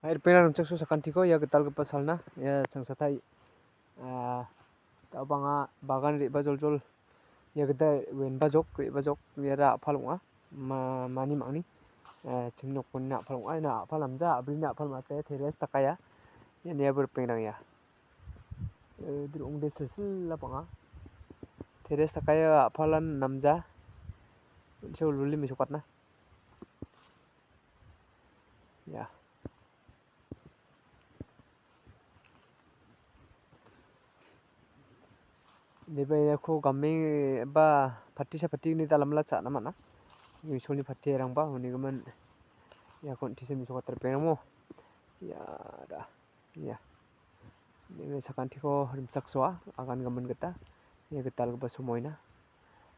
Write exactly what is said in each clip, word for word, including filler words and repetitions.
Hai, ripeng rimchaksoa sakantiko ia gitalgipa salna, ia changsatai, ah, da·o bang·a bagan re·bajoljol, ia gita wenbajok, re·bajok, iara a·pal ong·a. Ma-, mani mangni, eh, chimnokni a·pal ong·a, ina a·pal namja, a·brini a·pal mate, teres dakaia. Ian ia ripengrang ia. Eh, dir·ongde silsila bang·a. Teres dakaia a·palan namja. An·ching wilwile mesokatna. Ia. Deba iako game ba patisa patigni dalamla cha·na man·a. Isolni patirangba unigimin iako on·tisa mesokatna ripengrango. Ia da. Ia. Neme sakantiko rimchaksoa, agan gimin gita. Ia gitalgipa somoina.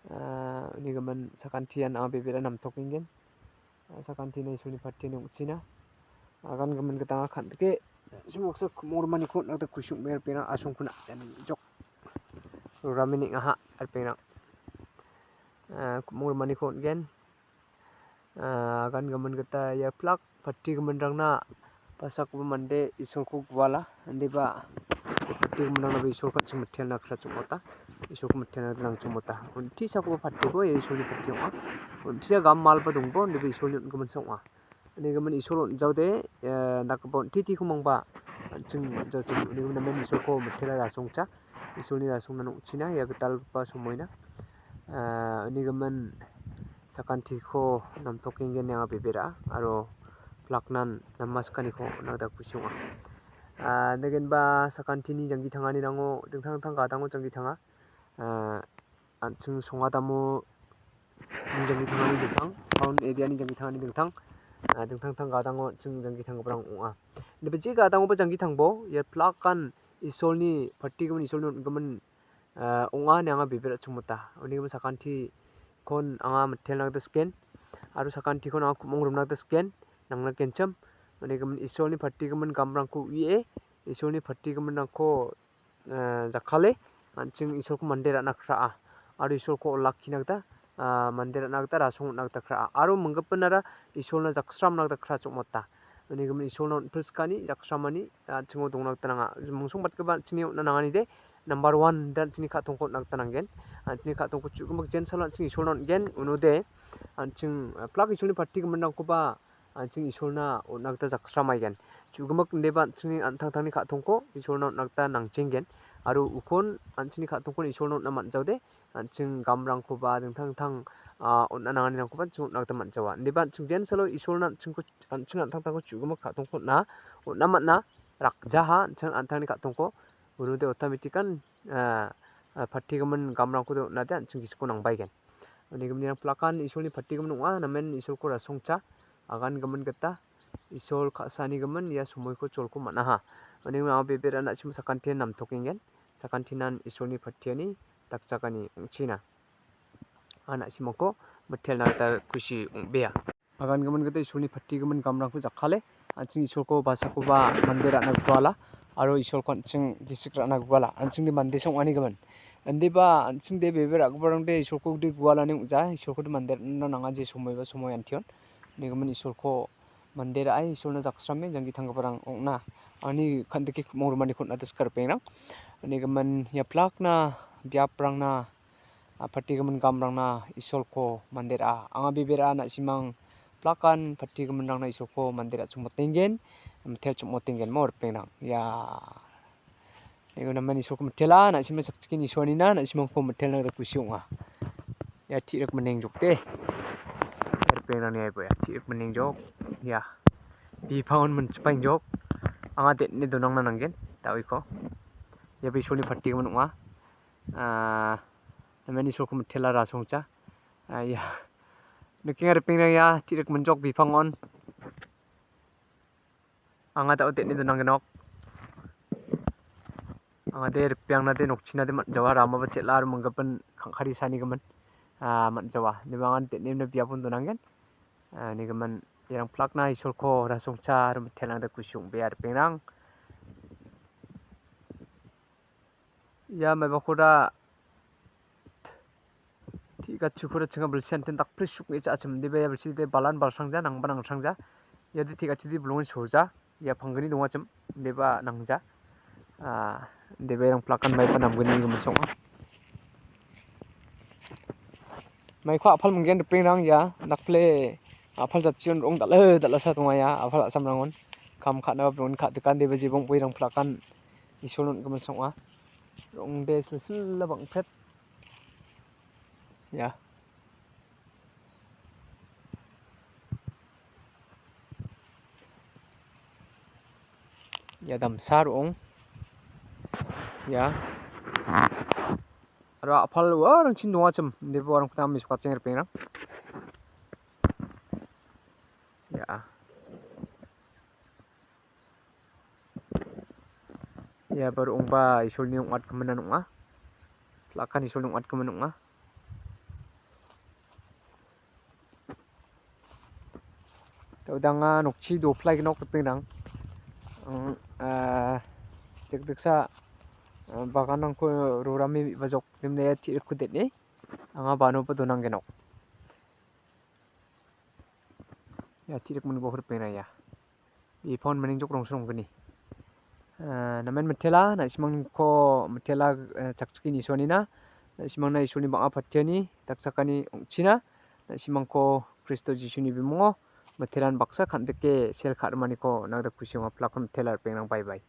Ah, unigimin sakantian anga bebera namtokenggen. Ah, sakantini Isolni patiani ong·china. Agan gimin gita anga kan·dike. Sumoksa kumormaniko on·na gita kusi ong·e ripeng asongkuna. Ian jok. Rorami neng·aha ripeng. Ah, kumormaniko on·gen. Ah, agan gimin gita ia plak patigiminrangna pasakoba mande Isolko guala, indiba patigiminrangna ba Isolko an·ching mitelna kra chongmota, Isolko mitelna nang chongmota. On·tisakoba patiko ia Isolni pati ong·a. On·tisa gam malba dongbo, indiba Isolni on·giminsa ong·a. Unigimin Isol on·jaode, eh, dakgipa on·titiko mangba an·ching on·jachim. Unigimin namen Isolko mitela rasongcha. Isolni rasongna ong·china ia gitalgipa somoina. Ah, unigimin sakantiko namtokenggen anga bebera aro plaknan namaskaniko on·na gita kusi ong·a. Ah, negenba sakantini janggi tangani nango dingtang dingtang gadango janggi tanga. Ah, an·ching songadamo ni janggi tangani dingtang, town area ni janggi tangani dingtang, ah, dingtang dingtang gadango an·ching janggi tanggiparang ong·a. Indiba je gadangoba janggi tangbo, ia plakan Isolni, patigimin Isolni on·gimin, ah, ong·a ine anga bebera chongmota. Unigimin sakantikon anga mitelna gita siken, aro sakantikon anga ku·mong rimna gita siken, nangna genchim. Unigimin Isolni patigimin gamrangko u·ie, Isolni patigiminrangko eh, jakkale an·ching Isolko mande ra·na kra·a. Aro Isolko olakkina gita, ah, mande ra·na gita rasong on·na gita kra·a. Aro minggipinara Isolna jaksramna gita kra chongmota. Unigimin Isolna on·pilskani jaksramani an·chingo dongna gita nanga. Mungsongbatgipa an·chingni on·na nanganide, nambar wan de an·chingni ka·tongko on·na gita nanggen. An·chingni ka·tongko chu·gimin jensalo an·ching Isolna on·gen. Unode an·ching, eh, plak Isolni patigiminrangkoba an·ching Isolna on·na gita jaksramaigen. Chu·gimik indeba an·chingni an·tangtangni ka·tongko Isolna on·na gita nangchenggen. Aro ukon an·chingni ka·tongkon Isolna on·na man·jaode, an·ching gamrangkoba dingtang dingtang, ah, on·na nanganirangkoba an·ching on·na gita man·jawa. Indeba an·ching jensalo Isolna an·chingko, an·ching an·tangtangko chu·gimik ka·tongko on·na, on·na man·a rakjaha an·ching an·tangni ka·tongko. Unode otomatikan, ah, ah, patigimin gamrangkode on·ade an·ching gisiko nangbaigen. Unigimin ian plakan Isolni patigimin ong·a, namen Isolko rasongcha, agan gimin gita, Isol ka·sanigimin ia somoiko cholko man·aha. Unigimin anga bebera na·simo sakantian namtokenggen, sakantinan Isolni patiani dakchakani ong·china. Anga na·simangko mitelna gita kusi ong·bea. Agan gimin gita Isolni patigimin gamrangko jakkale, an·ching Isolko basakoba mande ra·na guala, aro Isolko an·ching gisik ra·na guala, an·chingde mandesa ong·anigimin. Indiba an·chingde bebe ra·giparangde Isolkode gualani ong·ja, Isolkode mande ra·na nanga je somoiba somoi antion. Unigimin Isolko mande ra·e, Isolna jaksrame janggi tanggiparang ong·na. Ani kan·dike mongrimaniko on·na de skaripengrang. Unigimin ia plakna biaprangna, ah, patigimin gamrangna Isolko mande ra·a. Anga bebe ra·a na·simang plakan patigiminrangna Isolko mande ra·chongmotenggen, mitel chongmotenggen mo ripengrang. Ia, ego namen Isolko mitela, na·sima sakchikini Isolnina, na·simangko mitelna gita kusi ong·a. Ia ti·rik minengjokde. Ripengrangni aibo ia ti·rik minengjok. Ia. Bipangon minchipaengjok. Anga den·e donangna nanggen, da·oiko. Ia Isolni patigimin ong·a. Ah, namen Isolko mitela rasongcha. Ah, ia. Nikenga ripengrang ia, ti·rik minjok bipangon. Anga da·o den·e donanggenok. Anga de ripengrangna de nokchina de man·jawa, ramaba chel·a aro minggipin kangkari sanigimin. Ah, man·jawa. Niba anga den·e biapon donanggen. Ah, nigimin iarang plakna Isolko rasongcha aro mitelna de kusi ong·bea ripengrang. Ia maibakora ti·gachikora chinga bilsi antin dakprisuk ong·e cha·achim. Indiba ia bilsi de balan balsrangja, nangba nangtangja. Ia de ti·gachidi bilongen soja. Ia panggni dongachim, deba nangja. Ah, deba irang plakan maiba namgni gimin song·a. Maiko a·pal minggen ripengrang ia, dakple a·pal jatchion rong dal·e dal·asa donga ia, a·pal a·samrangon. Kam ka·naba bron ka·tikan deba jebong boirang plakan Isol on·gimin song·a. Rongde silsila bang·pet. Ia. Ia damsa ro·ong. Ia. Aro a·pal uarangchin dongachim. Indeba uarangkota mesokacheng ripengrang. Ia. Ia ba ro·ongba Isolni ong·atgimin ong·a. Plakan Isolni ong·atgimin ong·a. Dodanga nokchi doplai gnok ripengrang. Ang, ah, dikdiksa, ah, baganrangko rorame bajok nimne ti·rikko den·e. Anga banoba donang genok. Ia ti·rik monibo ripengrang ia. Iphone maning jok rongsi ronggni. Ah, namen mitela, na·simangko mitela, eh, chakchike nisonina. Na·simangna Isolni bang·a patiani, daksakani ong·china. Na·simangko Kristo Jisuni bimungo mitelan baksa kan·dike sel ka·rimaniko nangda kusi ong·a. Plakan mitela ripengrang, bye bye.